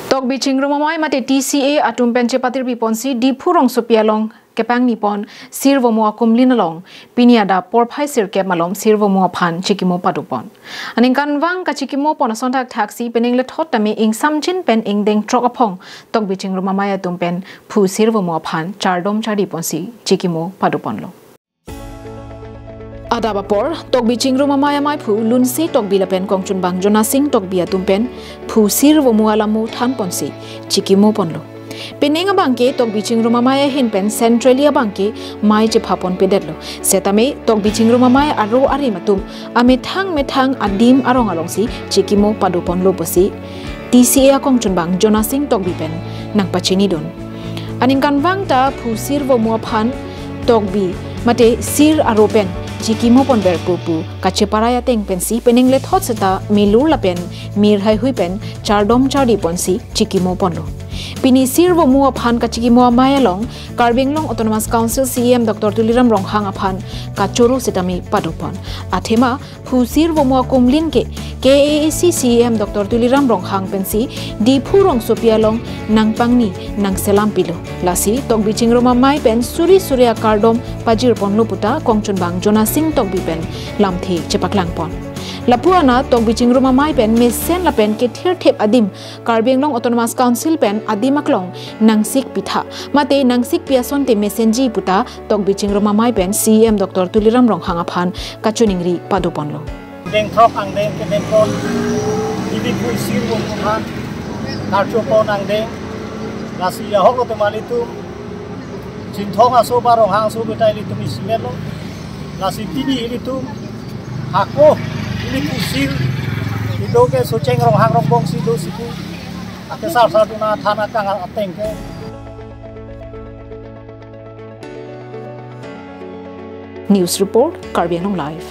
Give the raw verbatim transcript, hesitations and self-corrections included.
Tokbi Chingrum Amei mate T C A atum pen chepatirpi ponsi Diphu rongsopi along kepangni pon Sirvomo akumlin along pini adap porphai sirkep malom Sirvomo aphan chikimo pado pon. Aningkanvang kachikimo pon ason thakthaksi penang lethot tame ingsamjin pen ingdeng throk aphong Tokbi Chingrum Amei atum pen phu Sirvomo aphan chardom chardi ponsi chikimo pado ponlo. Adap apor Tokbi Chingrum Amei amaiphu Lunse Tokbi lapen kongchunbang Jonasing Tokbi atum pen phu Sirvomo alamo than ponsi chikimo ponlo. Penang abangke Tokbi Chingrum Amei ahin pen centrally abangke mei chepha ponpedetlo. Setame Tokbi Chingrum Amei aro arim atum amethang methang adim arong alongsi chikimo pado ponlo pusi T C A akongchunbang Jonasing Tokbi pen nangpachinidun. Aningkanvang ta phu Sirvomo aphan Tokbi mate Sir aro pen chikimo ponverpo pu kacheparai ateng pensi penang lethot seta milur lapen mir haihui pen chardom chardi ponsi chikimo ponlo. Pini Sirvomo aphan kachikimo amei along Karbi Anglong Autonomous Council C E M Doctor Tuliram Ronghang aphan kachoro setame pado pon. Athema phu Sirvomo akumlin ke K A A C C E M Doctor Tuliram Ronghang pensi Diphu rongsopi along nangpangni nangselam pilo. Lasi Tokbi Chingrum Amei pen suri suri akardom pajir ponlo puta kongchunbang Jonasing Tokbi pen lamthe chepaklang pon. Lapu anat Tokbi Chingrum Amei pen mesen lapen kethirthep adim Karbi Anglong Autonomous Council pen adim aklong nangsik pitha mate nangsik pi asonte mesenji puta Tokbi Chingrum Amei pen C E M Doctor Tuliram Ronghang aphan kachiningri pado ponlo. Dengthrok angdeng kedeng pon, ili phu Sirvomo aphan karcho pon angdeng, lasi ahok lo teman itum, Chinthong aso ba Ronghang aso beta ilitum isimet lo. Lasi pini ilitum hako ili phu Sir ido ke Socheng Ronghang Rongbong si do sipu akesar sar duna thana kangal ateng ke. News report, Karbi Anglong Live.